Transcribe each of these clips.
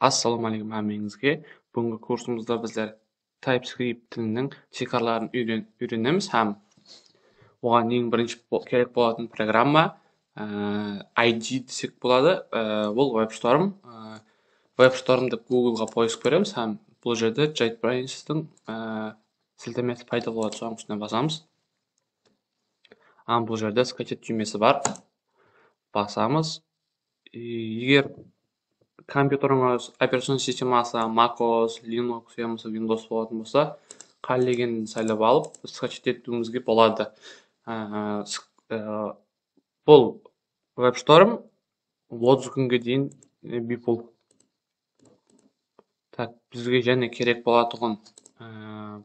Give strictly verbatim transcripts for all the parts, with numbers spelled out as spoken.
Assalawma áleykum hámmeńizge. Búgingi kursımızda bizler TypeScript tiliniń tiykarların úyren- úyrenemiz hám oǵan eń birinshi bo- kerek bolatuǵın programma, e, I D desek boladı. E, ol WebStorm. E, WebStorm dep Google-ǵa poisk beremiz hám bul jerde JetBrains-tiń, e, siltemesi payda boladı. Sonıń ústine basamız. Hám bul jerde skachat túymesi bar. Basamız. E, eger kompyuterińiz operacion sisteması macOS, Linux yamasa Windows bolatuǵın bolsa, qálegenin saylap alıp, skachat etiwimizge boladı. Á, s- á, bul WebStorm otız kúnge deyin, e, biypul. Tak, bizge jáne kerek bolatuǵın, á,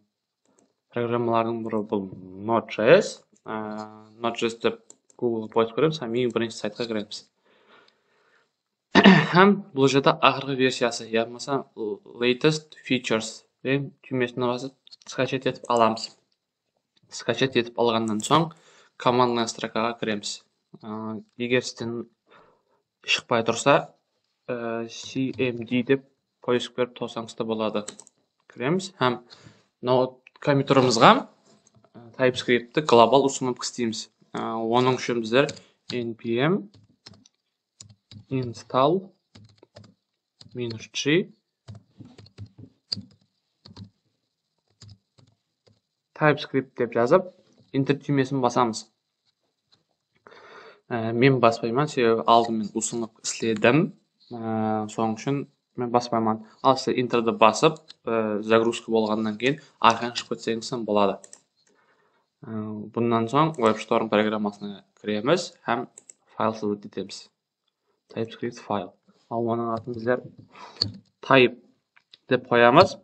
programmalardıń biri bul Node.js. Á, Node.js dep Google poisk beremiz hám eń birinshi saytqa kiremiz. Hám bul jerde aqırǵı versiyası yamasa latest features degen túymesine basıp, skachat etip alamız. Skachat etip alǵannan soń, komandnıy strokaǵa kiremiz. Á, eger sizden shıqpay tursa, e, C M D dep poisk berip tawsańız da boladı. Kiremiz hám mınaw kompyuterimizge, e, TypeScriptti global ustanıpka isteymiz. E, onıń ushın bizler N P M install minus G TypeScript dep jazıp, Enter túymesin basamız. Ee, men baspayman, sebebi aldın men usınıp isledim. Ee, sonıń ushın men baspayman. Al, siz Enterdi basıp, e, zagruzka bolǵannan keyin arqayın shıǵıp ketseńiz hám boladı. Ee, bunnan soń WebStorm programmasına kiremiz hám fayl sızıp ketemiz. TypeScript fayl. Al, onıń atın bizler type dep qoyamız.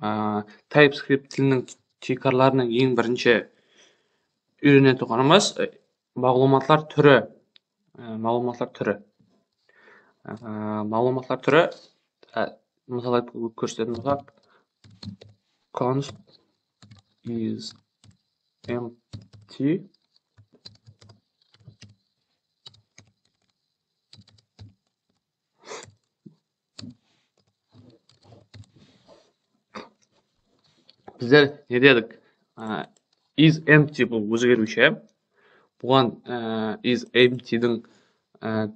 Aa, TypeScript tiliniń tiykarlarınıń eń birinshi úyrenetuǵınımız, e, maǵlıwmatlar túri. E, maǵlıwmatlar túri. E, maǵlıwmatlar túri, e, mısal etip kórsetetin bolsaq, const is empty. Bizler ne dedik? Á, is empty, bul ózgeriwshi. Buǵan, á, is emptydiń, á,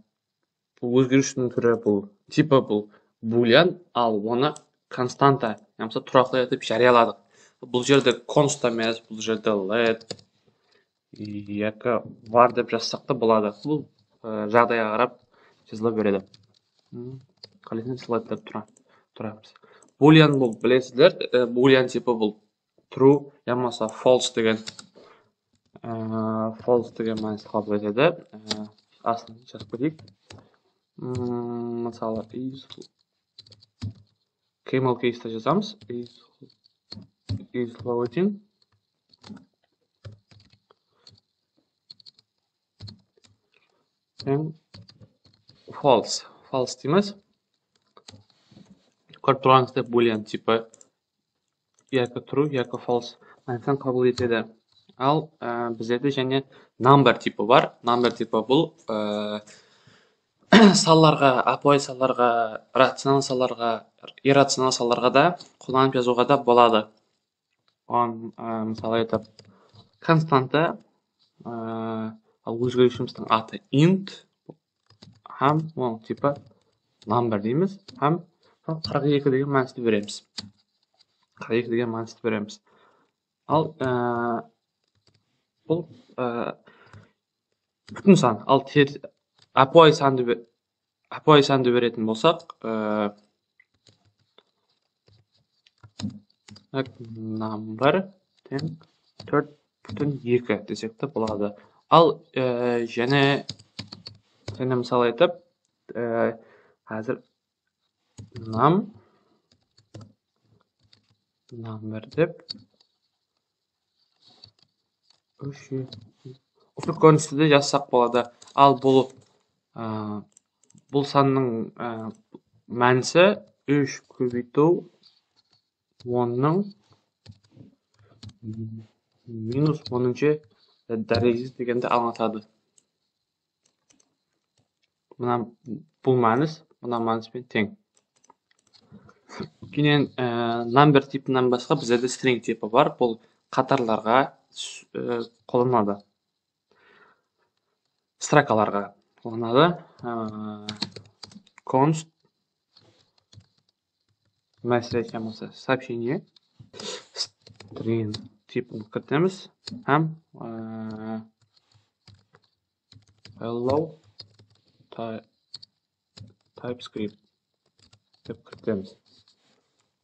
bul ózgeriwshiniń túri, bul tipi, bul boolean, al onı konstanta yamasa turaqlı etip járiyaladıq. Bul jerde const emes, bul jerde let yaki var dep jazsaq ta boladı. Bul, e, jaǵdayǵa qarap jazıla beredi. Hmm, qáleseń slide dep tura, turamız. Boolean bul, bilesizler, e, boolean tipi bul true yamasa false degen, e, false degen mánisti qabıl etedi. E, astın jazıp keteyik. Hmm, mısalı, is Camel case-te jazamız. Is, is loading. Hám false. False deymiz. Kórip turǵanıńızday boolean tipi yaki true, yaki false mánisin qabıl etedi. Al, e, bizlerde jáne number tipi bar. Number tipi bul, e, sanlarǵa, ápiwayı sanlarǵa, racional sanlarǵa, irracional sanlarǵa da qollanıp jazıwǵa da boladı. On, e, mısal etip, konstanta, e, al ózgeriwshimizdiń atı int hám onıń tipi number deymiz hám qırq eki degen mánisti beremiz. Qırq eki degen mánisti beremiz. Al, e, bul, e, pútin san, al ter-, ápiwayı sandı be-, ápiwayı sandı beretin bolsaq, e, number teń tórt pútin eki desek te boladı. Al, e, jáne, jáne mısal etip, e, házir num, number dep úsh, usı kóriniste de jazsaq boladı. Al bul, a, bul sannıń, a, mánisi úsh kóbeytiw onnıń minus onınshı dárejesi degendi ańlatadı. Mına bul mánis, mına manıs penen teń. Keyin, e, number tipinen basqa bizlerde string tipi bar. Bul qatarlarǵa s-, e, qollanadı. Strokalarǵa qollanadı. E, const message yamasa сообщение string tipin kiritemiz hám, e, hello ty-, TypeScript dep kiritemiz.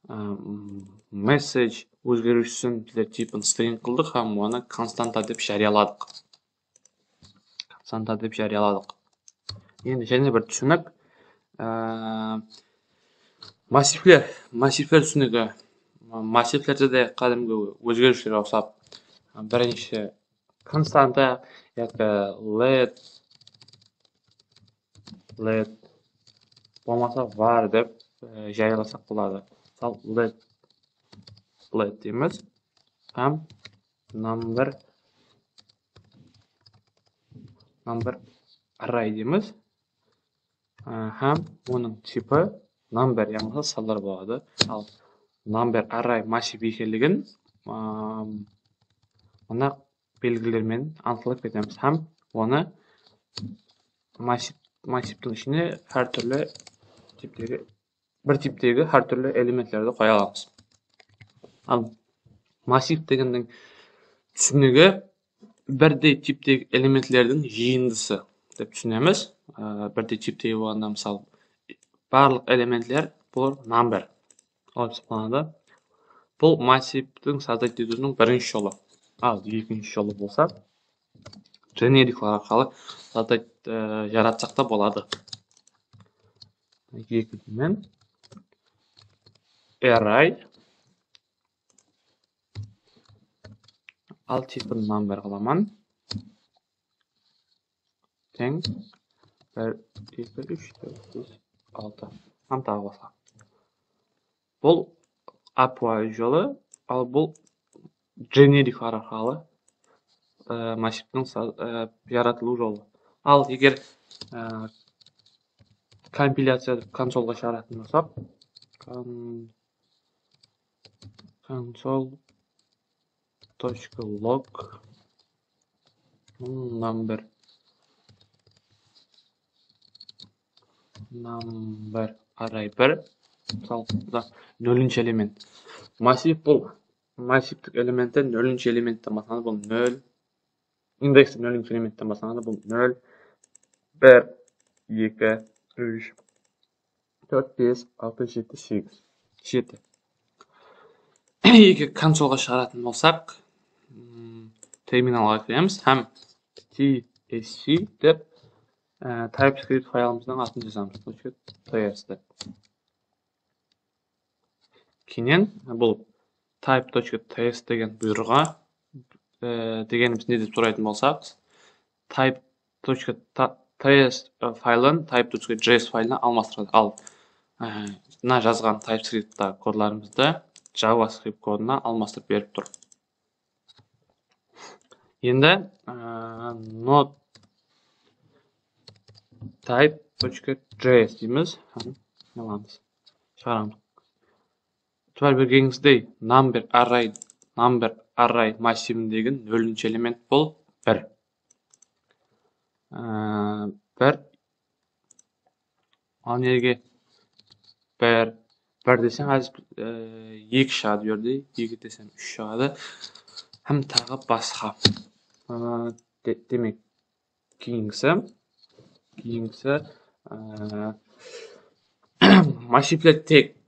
Am, message ózgeriwshisin bizler tipin string qıldıq hám onı konstanta dep járiyaladıq. Konstanta dep járiyaladıq. Endi jáne bir túsinik. Á, massivler, massivler túsinigi. Massivlerde de qádimgi ózgeriwshilerge uqsap, birinshi konstanta yaki let, let bolmasa var dep, e, járiyalasaq boladı. Mısal, let, let deymiz. Hám number, number array deymiz. E, hám onıń tipi number yamasa sanlar boladı. Al number array massiv ekenligin, am, mına belgiler menen anıqlap ketemiz hám onı massiv, massivtiń ishine hár túrli tiptegi, bir tiptegi hár túrli elementlerdi qoya alamız. Al massiv degenniń túsinigi birdey tiptegi elementlerdiń jıyındısı dep túsinemiz. Á, birdey tiptegi bolǵanda, mısal, barlıq elementler bul number. Alıp esaplanadı. Bul massivtiń sozdать etiwiniń birinshi jolı. Al, ekinshi jolı bolsa, jenerik arqalı sozdать, e, jaratsaq ta boladı. Ekinshi men array, al tipin number qılaman. Teń bir, eki, úsh, tórt, bes, altı. Hám taǵı basqa. Bul ápiwayı jolı, al bul jenerik arqalı, e, massivtiń sa-, e, jaratılıw jolı. Al eger, e, kompilyaciya etip konsolǵa shıǵaratuǵın bolsaq, kon-, console точка log number, number array bir, mısal, mına, nolinshi element. Massiv bul. Massivtik elementi nolinshi elementten baslanadı, bul nol. Indeksi nolinshi elementten baslanadı, bul nol, bir, eki, úsh, tórt, bes, altı, jeti, segiz. Jeti. Eki konsolǵa shıǵaratuǵın bolsaq, mm, terminalǵa kiremiz hám T S C dep, e, TypeScript faylımızdıń atın jazamız. Точка T S dep. Keyin bul type точка T S degen buyrıǵı, e, degenimiz ne dep soraytın bolsaq, type точка T S, e, faylın type точка J S faylına almastıradı. Al, e, mına jazǵan TypeScript kodlarımızdı JavaScript kodına almastırıp berip tur. Endi, e, node type точка J S deymiz. Hám alamız. Shıǵaramız. Itibar bergenińizdey, number array, number array massivindegi nolinshi element bul bir. Ee, bir. Al nerge bir, bir desem, házir, e, eki shıǵadı bu jerde, eki desem, úsh shıǵadı. Hám taǵı basqa. Ee, de-, demek, keyingisi, keyingisi, e, massivler tek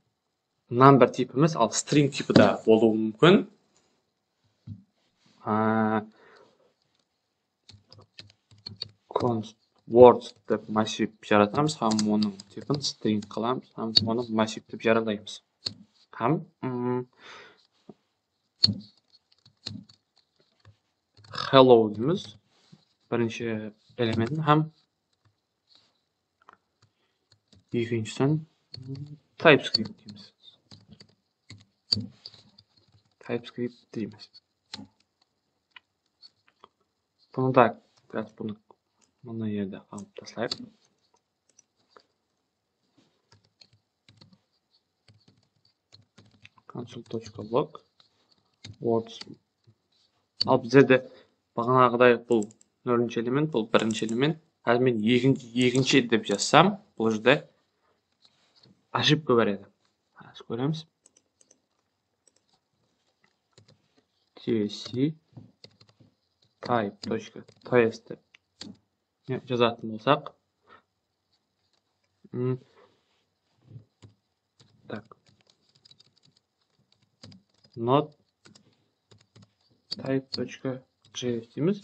number tipi emes, al string tipi de bolıwı múmkin. A, const words dep massiv jaratamız hám onıń tipin string qılamız hám onı massiv dep jaralaymız. Hám, mm, hello deymiz. Birinshi elementin hám ekinshisi TypeScript deymiz. TypeScript deymiz. Bunı da, bunı mına jerde alıp taslayıq. Console.log words. Al bizlerde baǵanaǵıday bul nolinshi element, bul birinshi element. Házir men ekinshi, ekinshi dep jazsam, bul jerde ошибка bar edi. Házir kóremiz. T S C type точка T S dep jazatın bolsaq. Hmm. Tak. Not type точка J S deymiz.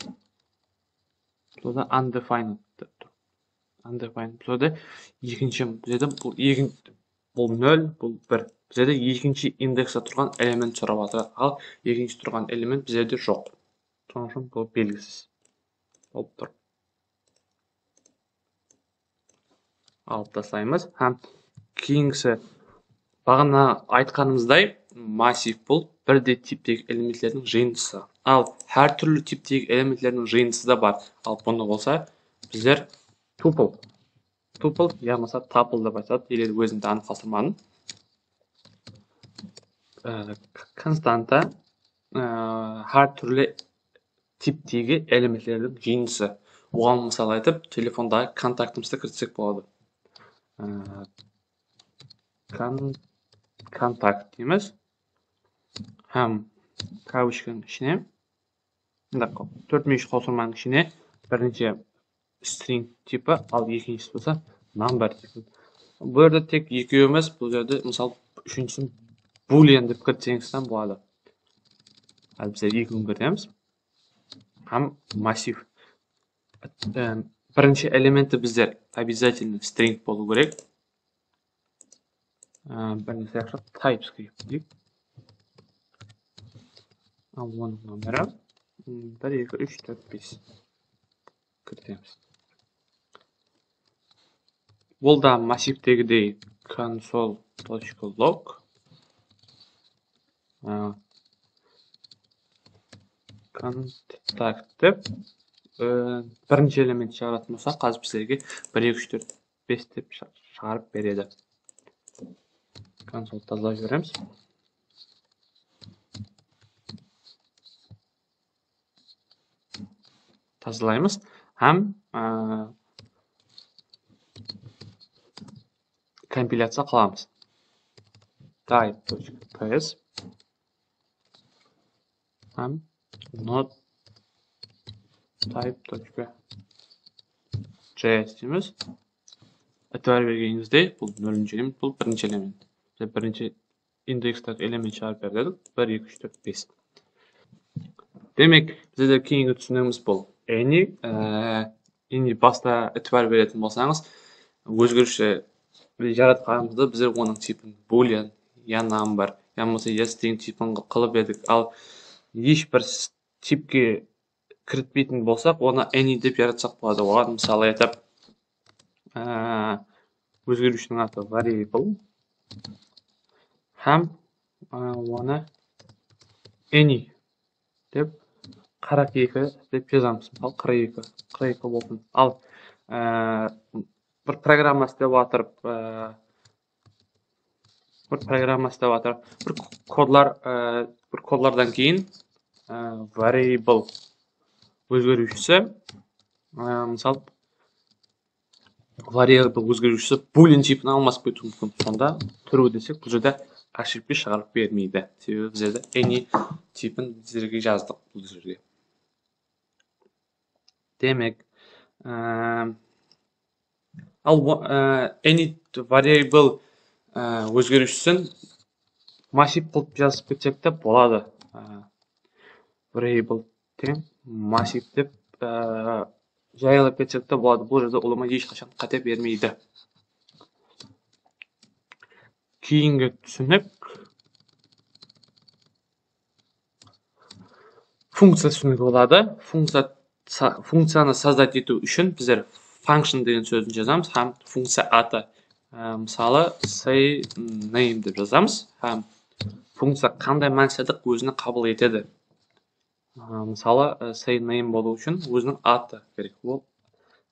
Bul da undefined dep tur. Undefined. Bul jerde ekinshi, bul jerde bul ekin-, bul nol, bul bir. Bizlerde ekinshi indekste turǵan element sorap atır. Al, ekinshi turǵan element bizlerde joq. Sonıń ushın bul belgisiz bolıp tur. Alıp taslaymız. Hám keyingisi, baǵana aytqanımızday, massiv bul birdey tiptegi elementlerdiń jıyındısı. Al, hár túrli tiptegi elementlerdiń jıyındısı da bar. Al, bunı bolsa bizler tuple, tuple yamasa tuple dep aytadı, ele ózimdi anıqlastırmadım. Ee, k-, konstanta, ee, hár túrli tiptegi elementlerdiń jıyındısı. Oǵan mısal aytıp, telefondaǵı kontaktımızdı kiritsek boladı. Ee, kon-, kontakt deymiz. Hám kavıchkanıń ishine, mındaq qılıp, tórtmúyesh qawsırmanıń ishine birinshi string tipi, al ekinshisi bolsa number tipi. Bul jerde tek ekewi emes, bul jerde, mısal, úshinshisin boolean dep kiritseńiz hám boladı. Al bizler ekewin kiritemiz. Hám massiv. Em, birinshi elementi bizler обязательно string bolıw kerek. Em, birinshi yaqshı TypeScript deyik. Al, onıń nomeri, m, bir, eki, úsh, tórt, bes. Kiritemiz. Ol da massivtegidey console точка log. A, kontakt dep, e, birinshi element shıǵaratuǵın bolsaq, házir bizlerge bir, eki, úsh, tórt, bes dep shı-, shıǵarıp beredi. Konsoldı tazalap jiberemiz. Tazalaymız hám, a, kompilyaciya qılamız. Type точка T S hám not type точка J S deymiz. Itibar bergenińizdey, bul nolinshi element, bul birinshi element. Birinshi indekstegi element shıǵarıp beredi. Bir, eki, úsh, tórt, bes. Demek, bizde keyingi túsinigimiz bul. Any, e, endi basta itibar beretin bolsańız, ózgeriwshi jaratqanımızda bizler onıń tipin boolean, ya number, ya bolmasa ya string tipin qı-, qılıp edik. Al, hesh bir s-, tipke kiritpeytin bolsaq, onı any dep jaratsaq boladı. Oǵan mısal aytıp, e, ózgeriwshiniń atı variable hám, e, onı any dep qırq eki dep jazamız. Al, qırq eki, qırq eki bolsın. Al, e, bir programma islep atırıp, e, bir programma islep atırıp, bir kodlar, e, bir kodlardan keyin, e, variable ózgeriwshisi, e, mısal, variable ózgeriwshisi boolean tipin almasıp ketiwi múmkin. Sonda true desek, bul jerde ошибка shıǵarıp bermeydi. Sebebi bizlerde any tipin bizlerge jazdıq bul jerge. Demek, e, al, o-, e, any variable, e, ózgeriwshisin massiv qılıp jazıp ketsek te boladı. E, variable teń massiv dep, e, jayılıp ketsek te boladı. Bul jerde ulıwma hesh qashan qáte bermeydi. Keyingi túsinik funkciya túsinigi boladı. Funkciya, sa-, funkciyanı создать etiw ushın bizler function degen sózdi jazamız hám funkciya atı, e, mısalı, say name dep jazamız hám funkciya qanday maqsattı ózine qabıl etedi. A, mısalı, e, say name bolıw ushın óziniń atı kerek. Ol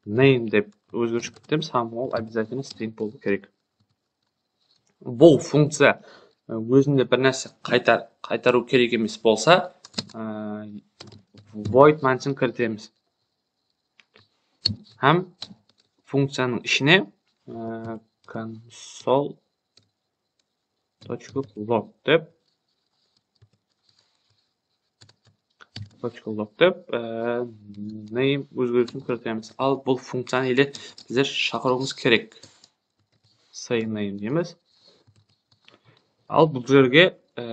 name dep ózgertip ketemiz hám ol обязательно string bolıw kerek. Bul funkciya ózinde bir nárse qaytar, qaytarıw kerek emes bolsa, e, void mánisin kiritemiz. Hám funkciyanıń ishine, e, console tochka log dep, tochka log dep, e, name ózgerisin kiritemiz. Al bul funkciyanı ele bizler shaqırıwımız kerek. Say name deymiz. Al bul jerge, e,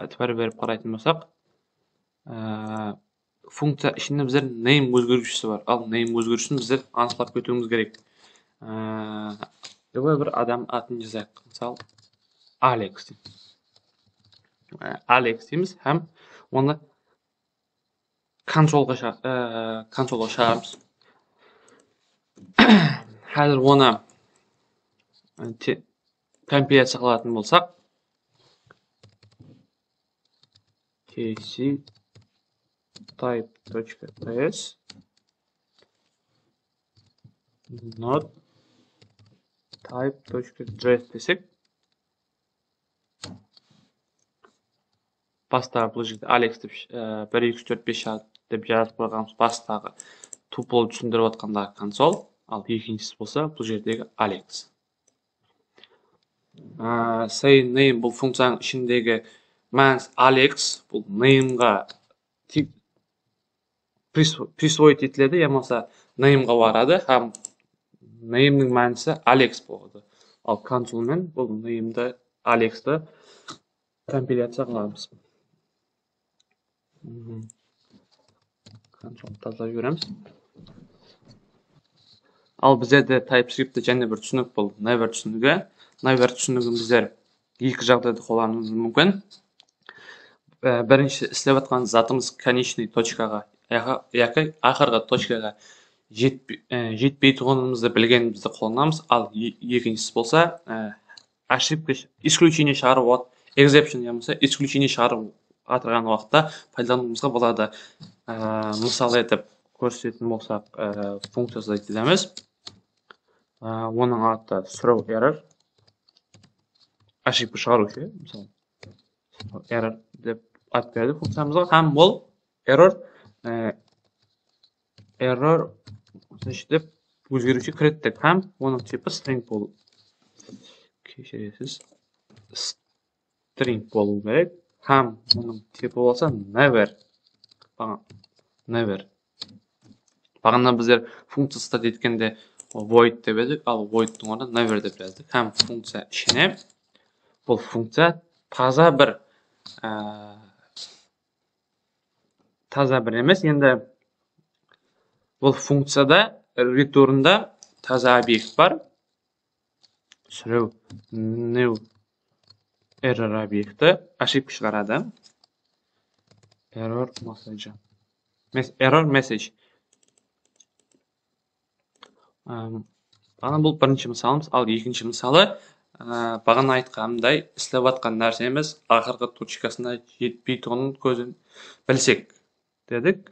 itibar berip qaraytın bolsaq, e, funkciya ishinde bizler name ózgeriwshisi bar. Al name ózgeriwshin bizler anıqlap ketiwimiz kerek. E, любой bir adam atın jazayıq. Mısal, Alex. E, Alex deymiz hám onı konsolǵa sha-, e, konsolǵa shıǵaramız. Házir onı, e, te-, kompilaciya qılatın bolsaq, T C type точка P S not type точка J S desek, bastaǵı bul jerde Alex dep, e, bir, eki, úsh, tórt, bes, altı dep jazıp qoyǵanımız bastaǵı tuple túsindirip atqandaǵı konsol, al ekinshisi bolsa bul jerdegi Alex. A, say name bul funkciyanıń ishindegi mánis Alex, bul nameǵa ti-, pris-, prisvoit etiledi, yamasa nameǵa baradı hám nameniń mánisi Alex boladı. Al konsol menen bul namedi Alexti kompilaciya qılamız. Mhm. Konsoldı tazalap jiberemiz. Al bizlerde TypeScriptte jáne bir túsinik bul, never túsinigi. Never túsinigin bizler eki jaǵdayda qollanıwımız múmkin. E, birinshi islep atqan zatımız konechnıy tochkaǵa, yaqı-, yaki aqırǵı tochkaǵa jetpe-, e, jetpeytuǵınımızdı bilgenimizde qollanamız. Al e-, ekinshisi bolsa, e, oshibka, sh-, isklючение shıǵarıp at-, exception yamasa isklючение shıǵarıp atırǵan waqıtta paydalanıwımızǵa boladı. Á, mısal etip kórsetetin bolsaq, á, funkciya sızaydı deymiz. Á, onıń atı throw error. Oshibka shıǵarıwshı, mısal, error dep at berdi funkciyamızǵa. Hám ol error, á, error, значит, dep ózgeriwshi kirettik hám onıń tipi string bol-, keshiresiz, string bolıwı kerek. Hám onıń tipi bolsa never. Baǵan-, never. Baǵana bizler funkciya start etkende void dep edik, al voidtıń ornına never dep jazdıq. Hám funkciya ishine bul funkciya taza bir, á, taza bir emes. Endi bul funkciyada returnda taza obyekt bar. Throw new error obyekti oshibka shıǵaradı. Error message. Mes-, error message. Am, ana bul birinshi mısalımız. Al ekinshi mısalı, a, baǵana aytqanımday islep atqan nársemiz aqırǵı tochkasına jetpeytuǵının kózin bilsek dedik.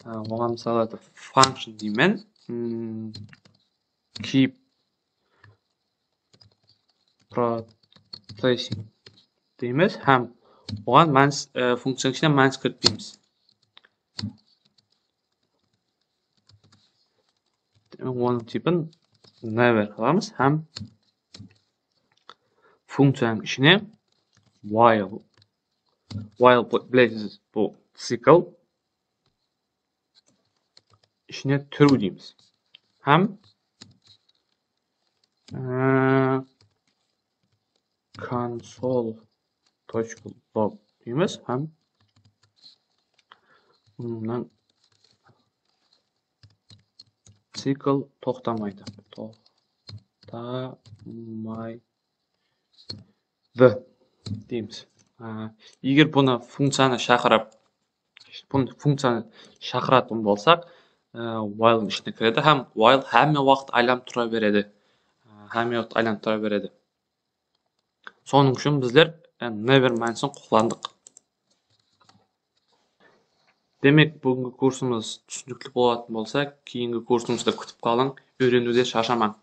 A, oǵan mısalı function deymen. Hmm, keep processing deymiz hám oǵan mánis, e, funkciyanıń ishine mánis kiritpeymiz. Onıń tipin never qılamız hám funkciyanıń ishine while, while, bilesiz, bul cikl, ishine true deymiz. Hám, e, console tochka log deymiz hám bunnan cikl toqtamaydı. Toqtamaydı deymiz. A, eger bunı funkciyanı shaqırıp, bunı funkciyanı shaqıratuǵın bolsaq, a, while'ın ishine kiredi hám while hámme waqıt aylanıp tura beredi. A, hámme waqıt aylanıp tura beredi. Sonıń ushın bizler, e, never mánisin qollandıq. Demek, búgingi kursımız túsinikli bolatın bolsa, keyingi kursımızda kútip qalıń, úyreniwde sharshamań.